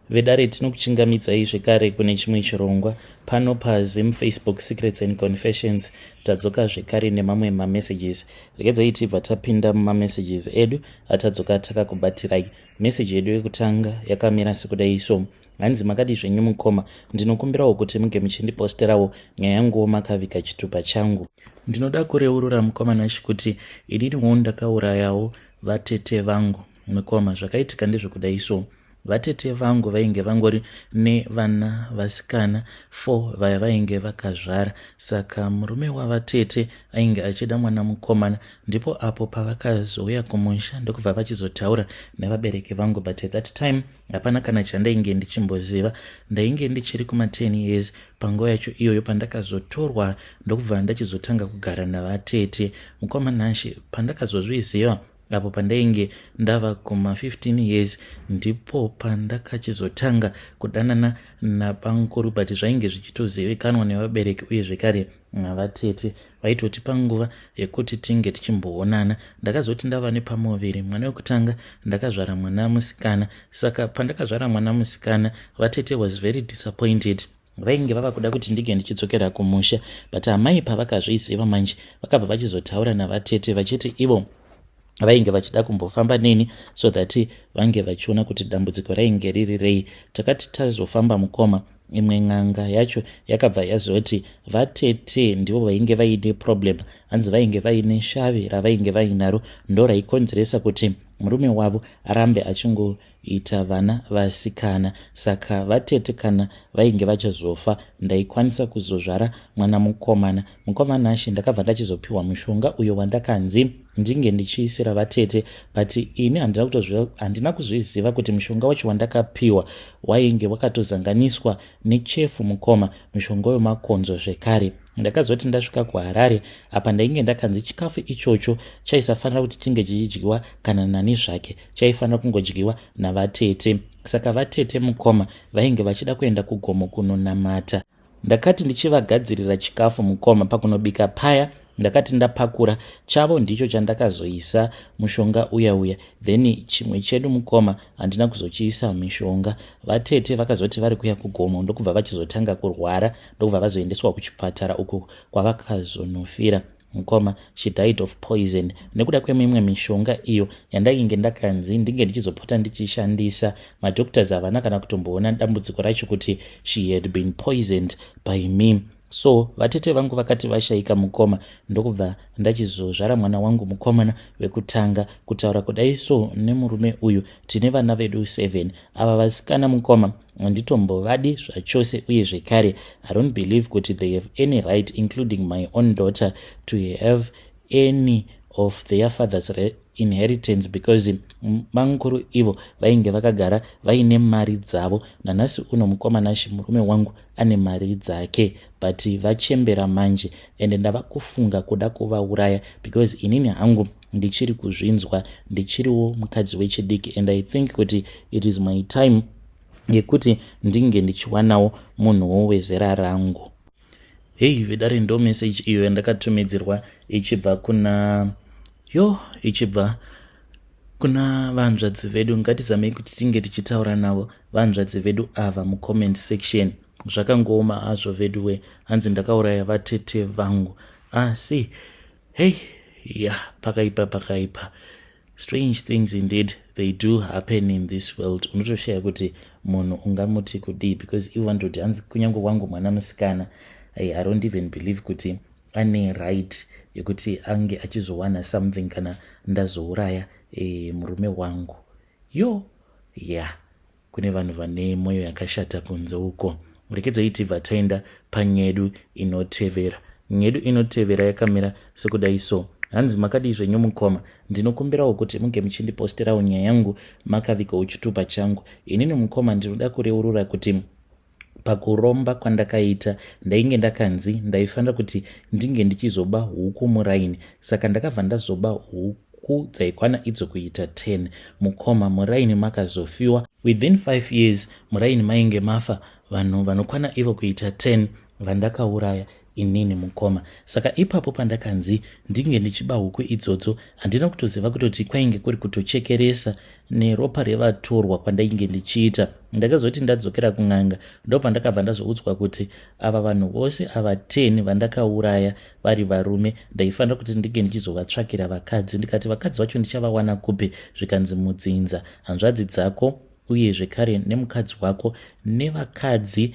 Vedare, tinokuchingamidzai zvekare kune chimwe chirongwa pano paZim Facebook Secrets and Confessions. Tadzoka zvekare nemamwe mamessages. Regedzai tibva tapinda mumamessages edu atadzoka takakubatirai. Meseji yedu yekutanga yakamira sekudai so. Hanzi, "Makadi zvenyu mukoma? Ndinokumbirawo kuti muge muchindiposterawo nyaya yanguwo makaviga chitupa changu. Ndinoda kureurura, mukoma Nashi, kuti ininiwo ndakaurayawo vatete vangu. Mukoma, zvakaitika ndezvekudai so. Vatete vangu vainge vangori nevana vasikana 4 vaya vainge vakazvara. Saka murume wavatete ainge achida mwana mukomana. Ndipo apo pavakazouya kumusha ndokubva vachizotaura nevabereki vangu, but at that time hapana kana chandainge ndichimboziva. Ndainge ndichiri kuma10 years panguva yacho iyoyo pandakazotorwa ndokubva ndachizotanga kugara navatete. Mukoma Nashi, pandakazozviziva apo pandainge ndava kuma15 years, ndipo pandakachizotanga kudanana nabamukuru, but zvainge zvichitozivikanwa nevabereki uye zvekare navatete. Vaitotipa nguva yekuti tinge tichimboonana. Ndakazoti ndava nepamuviri, mwana wekutanga ndakazvara mwana musikana. Saka pandakazvara mwana musikana, vatete was very disappointed. Vainge vava kuda kuti ndinge ndichidzokera kumusha, but amai pavakazviziva manje, vakabva vachizotaura navatete vachiti ivo vainge vachida kumbofamba neni so that vange vachiona kuti dambudziko rainge riri rei. Takati tazofamba, mukoma, imwe n'anga yacho yakabva yazoti vatete ndivo vainge vaine problem. Hanzi vainge vaine shavi ravainge vainaro, ndo raikonzeresa kuti murume wavo arambe achingoita vana vasikana. Saka vatete kana vainge vachazofa, ndaikwanisa kuzozvara mwana mukomana. Mukoma Nashi, ndakabva ndachizopiwa mushonga uyo wandakanzi ndinge ndichiisira vatete, but ini handina kuzviziva kuti mushonga wacho wandakapiwa wainge wakatozanganiswa nechefu, mukoma, mushonga wemakonzo zvekare. Ndakazoti ndasvika kuHarare, apa ndainge ndakanzi chikafu ichocho chaisafanira kuti chinge chichidyiwa kana nani zvake, chaifanira kungodyiwa navatete. Saka vatete, mukoma, vainge vachida kuenda kugomo kunonamata. Ndakati ndichivagadzirira chikafu, mukoma, pakunobika paya, ndakati ndapakura chavo, ndicho chandakazoisa mushonga uya uya. Then chimwe chedu, mukoma, handina kuzochiisa mishonga. Vatete vakazoti vari kuya kugomo, ndokubva vachizotanga kurwara, ndokubva vazoendeswa kuchipatara uku kwavakazonofira. Mukoma, she died of poison nekuda kwemimwe mishonga iyo yandainge ndakanzi ndinge ndichizopota ndichishandisa. Madoctors havana kana kutomboona dambudziko racho kuti she had been poisoned by me. So vatete vangu vakati vashayika, mukoma, ndokubva ndachizozvara mwana wangu mukomana wekutanga. Kutaura kudai so, nemurume uyu tine vana vedu 7. Ava vasikana, mukoma, handitombovadi zvachose, uye zvekare I don't believe kuti they have any right, including my own daughter, to have any of their father's inheritance, because bamukuru ivo vainge vakagara vaine mari dzavo. Nanhasi uno, mukoma Nashi, murume wangu ane mari dzake, but vachembera manje, ende ndava kufunga kuda kuvauraya because inini hangu ndichiri kuzvinzwa, ndichiriwo mukadzi wechidiki, and I think kuti it is my time yekuti ndinge ndichiwanawo munhuwo wezera rangu." Hei vedare, ndo message iyo yandakatumidzirwa ichibva kuna yo ichibva kuna vanzvadzi vedu. Ngatizamei kuti tinge tichitaura navo vanzvadzi vedu ava mucomment section. Zvakangooma hazvo veduwe. Hanzi, "Ndakauraya vatete vangu." Asi hei, ya, pakaipa, pakaipa. Strange things indeed, they do happen in this world. Unotoshaya kuti munhu ungamuti kudii, because ivo vanototi, hanzi, "Kunyange wangu mwana musikana, I don't even believe kuti ane right yekuti ange achizowana something kana ndazouraya murume wangu." Yo, ya, yeah. Kune vanhu vane mwoyo yakashata kunze uko. Rekedzai tibva taenda panyedu inotevera. Nyedu inotevera yakamira sekudai so. Hanzi, "Makadii zvenyu mukoma? Ndinokumbirawo kuti munge muchindiposterawo nyaya yangu makavigawo chitupa changu. Inini, mukoma, ndinoda kureurura kuti pakuromba kwandakaita, ndainge ndakanzi ndaifanira kuti ndinge ndichizoba huku muraini. Saka ndakabva ndazoba huku dzaikwana idzo kuita 10. Mukoma, muraini makazofiwa. Within 5 years muraini mainge mafa vanhu vanokwana ivo kuita 10 vandakauraya. inini mukoma. Saka ipapo pandakanzi ndinge ndichiba huku idzodzo, handina kutoziva kutoti kwainge kuri kutochekeresa neropa revatorwa kwandainge ndichiita. Ndakazoti ndadzokera kun'anga, ndopandakabva ndazoudzwa kuti ava vanhu vose ava 10 vandakauraya vari varume, ndaifanira kuti ndinge ndichizovatsvakira vakadzi. Ndikati vakadzi vacho ndichavawana kupi? Zvikanzi mudzinza, hanzvadzi dzako uye zvekare nemukadzi wako nevakadzi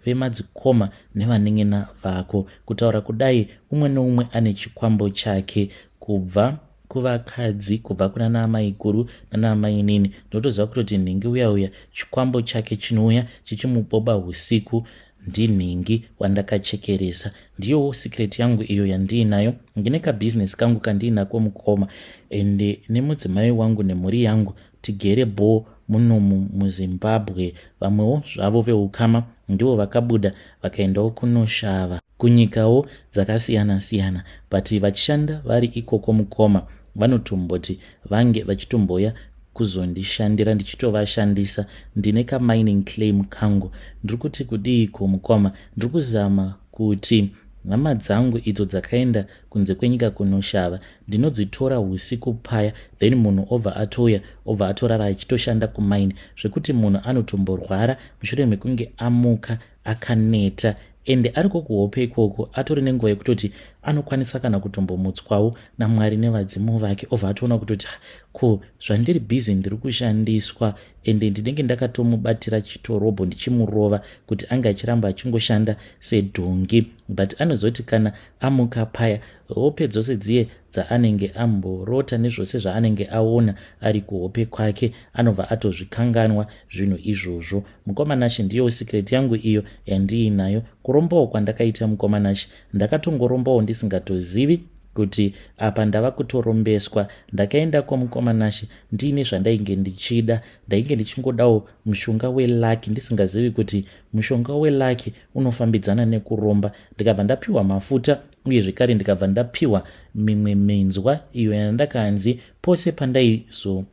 vemadzikoma nevanin'ina vako. Kutaura kudai, umwe neumwe ane chikwambo chake kubva kuvakadzi, kubva kuna naamaiguru nanaamainini. Ndinotoziva kutoti nhingi uya uya chikwambo chake chinouya chichimuboba usiku ndinhingi wandakachekeresa. Ndiyowo secret yangu iyo yandiinayo. Ndine kabhizinesi kangu kandiinako mukoma, ende nemudzimai wangu nemhuri yangu tigere bho munomu muZimbabwe. Vamwewo zvavo veukama ndivo vakabuda vakaendawo kunoshava kunyikawo dzakasiyana siyana, but vachishanda vari ikoko mukoma, vanotomboti vange vachitomboya kuzondishandira ndichitovashandisa. Ndine kamining claim kangu. Ndiri kuti kudiiko mukoma? Ndiri kuzama kuti hama dzangu idzo dzakaenda kunze kwenyika kunoshava, ndinodzitora usiku paya, then munhu obva atouya, obva atorara achitoshanda kumaini, zvekuti munhu anotomborwara mushure mekunge amuka akaneta, ende ariko kuhope ikoko atori nenguva yekutoti anokwanisa kana kutombomutswawo naMwari nevadzimu vake, obva atoona kutoti ko zvandiri busy ndiri kushandiswa, ende ndinenge ndakatomubatira chitorobho ndichimurova kuti ange achiramba achingoshanda sedhongi. But anozoti kana amuka paya, hope dzose dziye dzaanenge amborota nezvose zvaanenge aona ari kuhope kwake, anobva atozvikanganwa zvinhu izvozvo. Mukoma Nashe, ndiyo secret yangu iyo yandiinayo. Kurombawo kwandakaita mukoma Nashe, ndakatongorombawo ndisingatozivi kuti apa ndava kutorombeswa. Ndakaenda kwamukoma Nashe ndiine zvandainge ndichida. Ndainge ndichingodawo mushonga weluck, ndisingazivi kuti mushonga weluck unofambidzana nekuromba. Ndikabva ndapiwa mafuta, uye zvekare ndikabva ndapiwa mimwe minzwa iyo yandakanzi pose pandaizo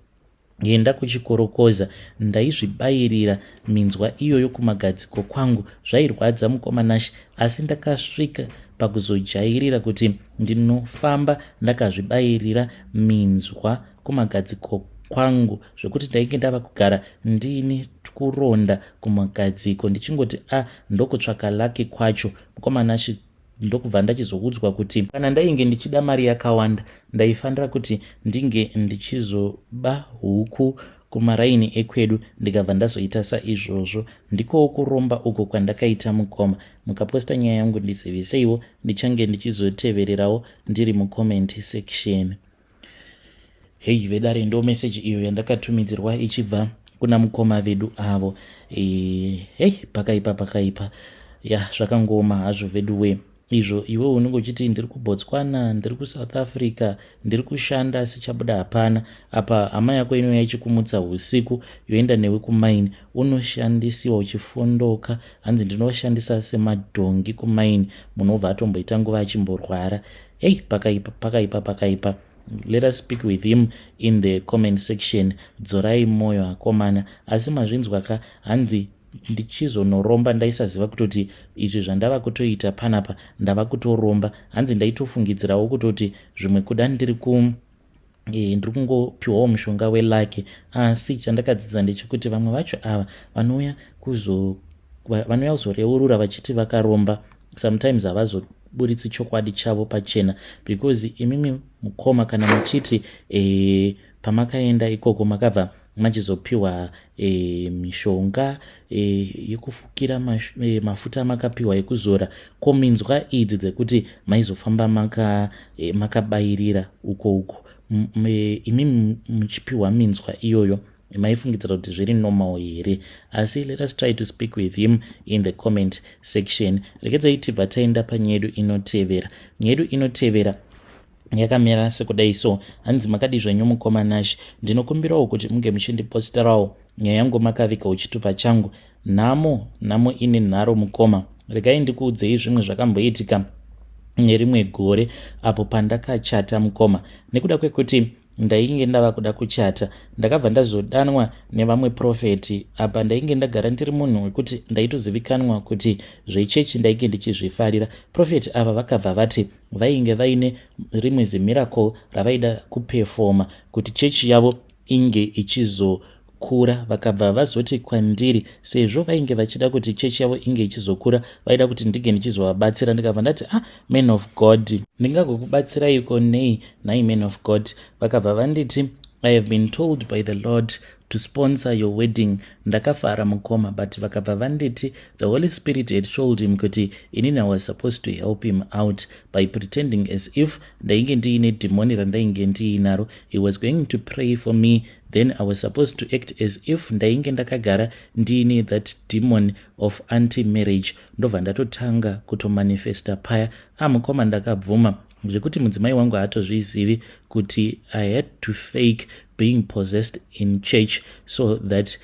enda kuchikorokoza ndaizvibayirira minzwa iyoyo kumagadziko kwangu. Zvairwadza mukoma Nashe, asi ndakasvika pakuzojairira kuti ndinofamba ndakazvibayirira minzwa kumagadziko kwangu, zvekuti ndainge ndava kugara ndiine kuronda kumagadziko, ndichingoti a ndokutsvaka luck kwacho mukoma Nashe. Ndokubva ndachizoudzwa kuti kana ndainge ndichida mari yakawanda, ndaifanira kuti ndinge ndichizoba huku kumaraini ekwedu. Ndikabva ndazoita saizvozvo. Ndikowo kuromba uko kwandakaita mukoma. Mukaposta nyaya yangu ndiziviseiwo, ndichange ndichizotevererawo ndiri mucomment section. Hei vedare, ndo meseji iyo yandakatumidzirwa ichibva kuna mukoma vedu avo. Hei, pakaipa, pakaipa ya, zvakangoma hazvo vedu we. Izvo iwe unenge uchiti ndiri kuBotswana, ndiri kuSouth Africa, ndiri kushanda, asi chabuda hapana. Apa hama yako inouya ichikumutsa usiku, yoenda newe kumaini, unoshandisiwa uchifondoka. Hanzi ndinoshandisa semadhongi kumaini, munhu obva atomboita nguva achimborwara. Hei, pakaipa, pakaipa, pakaipa. Let us speak with him in the comment section. Dzorai mwoyo akomana. Asi mazvinzwa ka, hanzi ndichizonoromba ndaisaziva kutoti izvi zvandava kutoita panapa ndava kutoromba. Hanzi ndaitofungidzirawo kutoti zvimwe kuda ndiri ku ndiri kungopiwawo mushonga weluck. Asi chandakadzidza ndechekuti vamwe vacho ava vanouya kuzo vanouya kuzoreurura vachiti vakaromba, sometimes havazoburitsi chokwadi chavo pachena, because imimi mukoma kana muchiti pamakaenda ikoko makabva machizopiwa mishonga yekufukira, mafuta makapiwa ekuzora, ko minzwa idzi dzekuti maizofamba makabayirira uko uko, imi muchipiwa minzwa iyoyo, maifungidzira kuti zviri normal here? Asi let us try to speak with him in the comment section. Regedzai tibva taenda panyaya yedu inotevera. Nyaya yedu inotevera yakamira sekudai so. Hanzi makadi zvenyu mukoma Nash, ndinokumbirawo kuti munge muchindiposterawo nyaya yangu makaviga chitupa changu. Nhamo, nhamo ine nharo mukoma. Regai ndikuudzei zvimwe zvakamboitika nerimwe gore apo pandakachata mukoma, nekuda kwekuti Ndainge ndava kuda kuchata, ndakabva ndazodanwa nevamwe prophet. Apa ndainge ndagara ndiri munhu wekuti ndaitozivikanwa kuti zvechechi ndainge ndichizvifarira. Prophet ava vakabva vati vainge vaine rimwe zimiracle ravaida kupefoma kuti chechi yavo inge ichizokura. Vakabva vazoti kwandiri, sezvo vainge vachida kuti chechi yavo inge ichizokura, vaida kuti ndinge ndichizovabatsira. Ndikabva ndati, "Ah, man of God, ndingagokubatsiraiko nei nhai, man of God?" Vakabva vanditi, "I have been told by the Lord to sponsor your wedding." Ndakafara, mukoma, but vakabva vanditi the Holy Spirit had told him kuti inini I was supposed to help him out by pretending as if ndainge ndiine dhimoni randainge ndiinaro. He was going to pray for me, then I was supposed to act as if ndainge ndakagara ndiine that demon of anti marriage. Ndobva ndatotanga kutomanifesta paya. Amukoma, ndakabvuma zvekuti mudzimai wangu haatozvizivi kuti I had to fake being possessed in church so that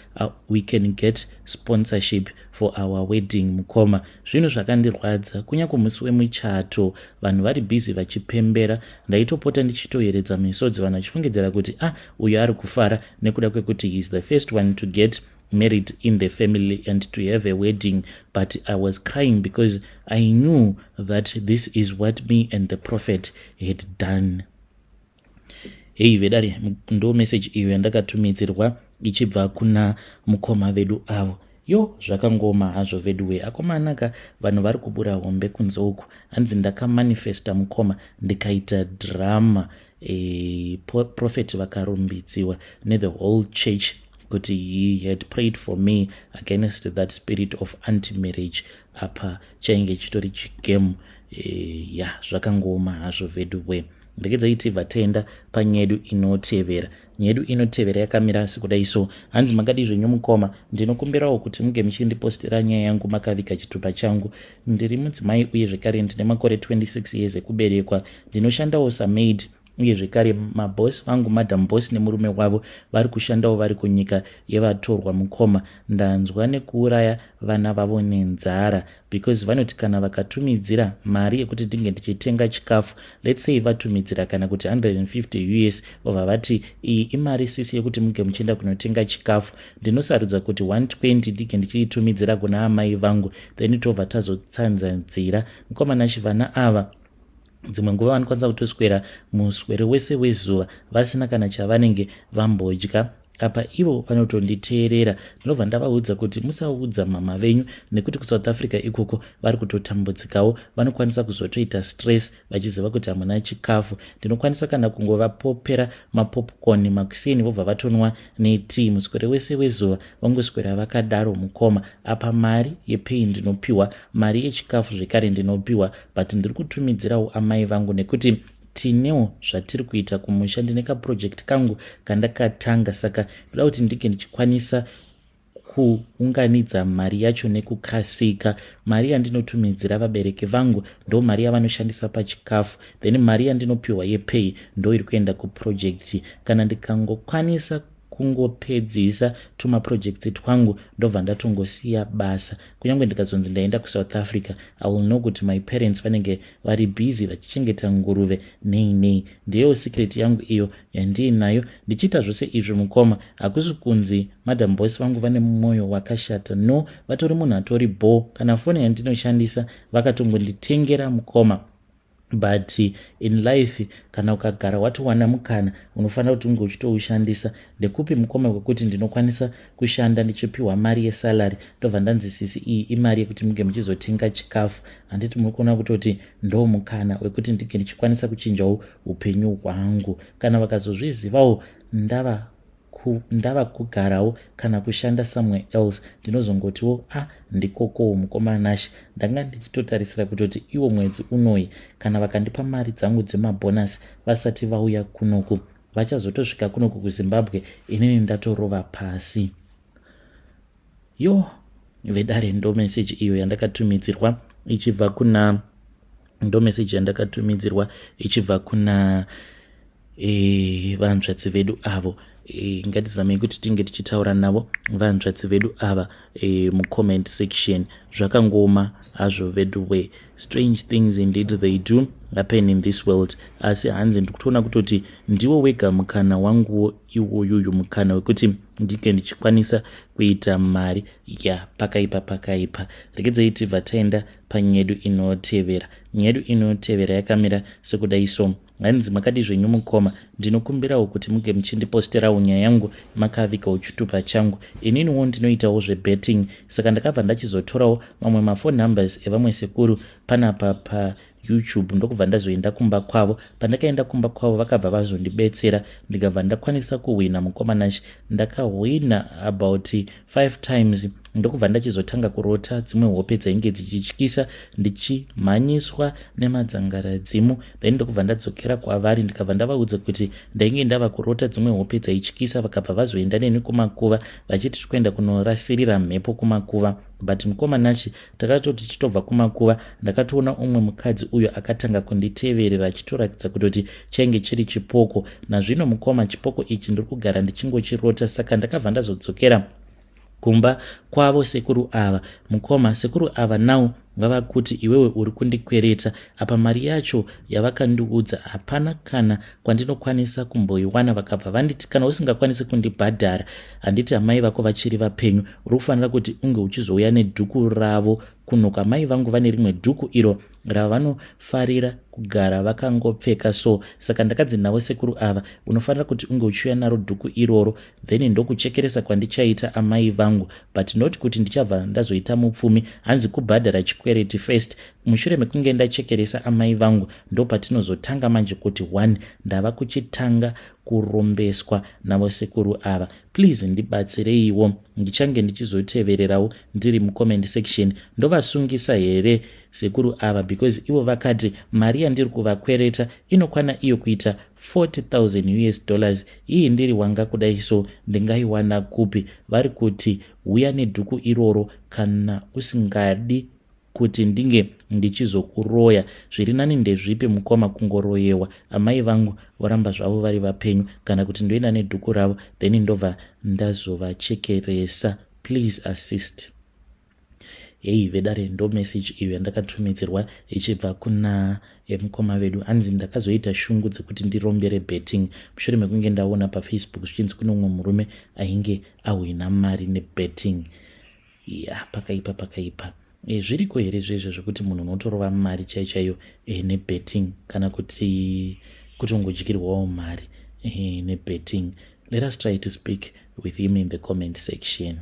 we can get sponsorship for our wedding. Mukoma, zvinhu zvakandirwadza. Kunyange musi wemuchato, vanhu vari busy vachipembera, ndaitopota ndichitoyeredza misodzi, vanhu vachifungidzira kuti, "Ah, uyo ari kufara nekuda kwekuti he is the first one to get married in the family and to have a wedding." But I was crying because I knew that this is what me and the prophet had done. Hei vedare, ndo meseji iyo yandakatumidzirwa ichibva kuna mukoma vedu avo. Yo, zvakangoma hazvo veduwe. Akomanaka, vanhu vari kubura hombe kunze uku. Hanzi ndakamanifesta, mukoma, ndikaita drama. Prophet vakarumbidziwa nethe whole church kuti he had prayed for me against that spirit of anti-marriage. Apa chainge chitori chigame. Ya, zvakangoma hazvo veduwe. Regedzai tibva taenda panyedu inotevera. Nyedu inotevera yakamira sekudai so. Hanzi, "Makadi zvenyu mukoma? Ndinokumbirawo kuti muge muchindipostera nyaya yangu makaviga chitupa changu. Ndiri mudzimai uye zvekare ndine makore 26 years ekuberekwa. Ndinoshandawo samaid, uye zvekare mabhosi vangu, Madam Boss nemurume wavo, vari kushandawo vari kunyika yevatorwa. Mukoma, ndanzwa nekuuraya vana vavo nenzara because vanoti kana vakatumidzira mari yekuti ndinge ndichitenga chikafu, let's say vatumidzira kana kuti 150 US, vobva vati, 'Iyi imari sisi yekuti munge muchienda kunotenga chikafu,' ndinosarudza kuti 120 ndinge ndichiitumidzira kuna amai vangu, then tobva tazotsanzanzira. Mukoma Nashi, vana ava dzimwe nguva vanokwanisa kutoswera muswere wese wezuva vasina kana chavanenge vambodya. Apa ivo vanotonditeerera. Ndinobva ndavaudza kuti musaudza mama venyu nekuti kuSouth Africa ikoko vari kutotambudzikawo, vanokwanisa kuzotoita stress vachiziva kuti hamuna chikafu. Ndinokwanisa kana kungovapopera mapopcorn makuseni, vobva vatonwa netii, muswere wese wezuva vangoswera vakadaro. Mukoma, apa mari yepay ndinopiwa, mari yechikafu zvekare ndinopiwa, but ndiri kutumidzirawo amai vangu nekuti tinewo zvatiri kuita kumusha. Ndine kaproject kangu kandakatanga, saka ndoda kuti ndinge ndichikwanisa kuunganidza mari yacho nekukasika. Mari yandinotumidzira vabereki vangu ndo mari yavanoshandisa pachikafu, then mari yandinopiwa yepay ndo iri kuenda kuproject. Kana ndikangokwanisa kungopedzisa tumaprojects twangu, ndobva ndatongosiya basa. Kunyange ndikazonzi ndaenda kuSouth Africa, I will know kuti my parents vanenge vari busy vachichengeta nguruve nei nei. Ndiyo secret yangu iyo yandiinayo ndichiita zvose izvo. Mukoma, hakusi kunzi Madam Boss vangu vane mwoyo wakashata. No, vatori munhu atori bo. Kana foni yandinoshandisa vakatongonditengera, mukoma. But in life, kana ukagara watowana mukana, unofanira kuti unge uchitoushandisa. Ndekupi, mukoma, kwekuti ndinokwanisa kushanda ndichipiwa mari yesalary, ndobva ndanzi, 'Sisi, iyi imari yekuti munge muchizotenga chikafu'? Handiti muri kuona kutoti ndo mukana wekuti ndinge ndichikwanisa kuchinjawo upenyu hwangu? Kana vakazozvizivawo ndava kugarawo kana kushanda somewhere else, ndinozongotiwo, 'A ah, ndikokowo.' Mukoma Nashi, ndanga ndichitotarisira kutoti iwo mwedzi unoyi, kana vakandipa mari dzangu dzemabhonasi vasati vauya kunoku, vachazotosvika kunoku kuZimbabwe inini ndatorova pasi." Yo vedare, ndo meseji iyo yandakatumidzirwa ichibva kuna, ndo meseji yandakatumidzirwa ichibva kuna vanzvadzi vedu avo. Ngatizamei kuti tinge tichitaura navo vanzvadzi vedu ava mucomment section. Zvakangoma hazvo vedu we. Strange things indeed they do. happen in this world. Asi hanzi ndikutoona kutoti ndiwo wega mukana wanguwo iwoyuyu, mukana wekuti ndinge ndichikwanisa kuita mari. Ya, pakaipa, pakaipa. Regedzai tibva taenda panyaya yedu inotevera. Nyaya yedu inotevera yakamira sekudai so. Hanzi, "Makadi zvenyu mukoma? Ndinokumbirawo kuti muge muchindiposterawo nyaya yangu makavigawo chitupa changu. Ininiwo ndinoitawo zvebetting, saka ndakabva ndachizotorawo mamwe maphone numbers evamwe sekuru panapa paYouTube, ndokubva ndazoenda kumba kwavo. Pandakaenda kumba kwavo, vakabva vazondibetsera, ndikabva ndakwanisa kuhwina. Mukoma Nashi, ndakahwina about five times, ndokubva ndachizotanga kurota dzimwe hope dzainge dzichityisa, ndichimhanyiswa nemadzangaradzimu. Then ndokubva ndadzokera kwavari, ndikabva ndavaudza kuti ndainge ndava kurota dzimwe hope dzaityisa. Vakabva vazoenda neni kumakuva, vachiti tikuenda kunorasirira mhepo kumakuva. But mukoma Nashi, takatoti tichitobva kumakuva, ndakatoona umwe mukadzi uyo akatanga kunditeverera, achitoratidza kutoti chainge chiri chipoko. Nazvino mukoma, chipoko ichi ndiri kugara ndichingochirota. Saka ndakabva ndazodzokera kumba kwavo sekuru ava. Mukoma, sekuru ava now vava kuti iwewe uri kundikwereta. Apa mari yacho yavakandiudza hapana kana kwandinokwanisa kumboiwana. Vakabva vanditi, kana usingakwanisi kundibhadhara, handiti amai vako vachiri vapenyu? Uri kufanira kuti unge uchizouya nedhuku ravo kunoka. Amai vangu vane rimwe dhuku iro ravanofarira kugara vakangopfeka so. Saka ndakadzi navo sekuru ava, unofanira kuti unge uchiuya naro dhuku iroro, then ndokuchekeresa kwandichaita amai vangu, but not kuti ndichabva ndazoita mupfumi. Hanzi kubhadhara chikwereti first. Mushure mekunge ndachekeresa amai vangu, ndopatinozotanga manje kuti one ndava kuchitanga kurombeswa navo sekuru ava. Please ndibatsireiwo, ndichange ndichizotevererawo ndiri mucomment section. Ndovasungisa here sekuru ava? Because ivo vakati mari yandiri kuvakwereta inokwana iyo kuita 40,000 US dollars. Iyi ndiri wanga kudai so, ndingaiwana kupi? Vari kuti uya nedhuku iroro kana usingadi kuti ndinge ndichizokuroya. Zviri nani ndezvipi mukoma, kungoroyewa amai vangu voramba zvavo vari vapenyu, kana kuti ndoenda nedhuku ravo, then ndobva ndazovachekeresa? Please assist." Hei vedare, ndo message iyo yandakatumidzirwa ichibva kuna mukoma vedu. Hanzi ndakazoita shungu dzekuti ndirombere betting mushure mekunge ndaona paFacebook zvichinzi kune umwe murume ainge ahwina mari nebetting. Ya, pakaipa, pakaipa. Zviriko here zvezvo zvekuti munhu unotorova mari chaiyo chaiyo nebetting, kana kuti kutongodyirwawo mari nebetting? Let us try to speak with him in the comment section.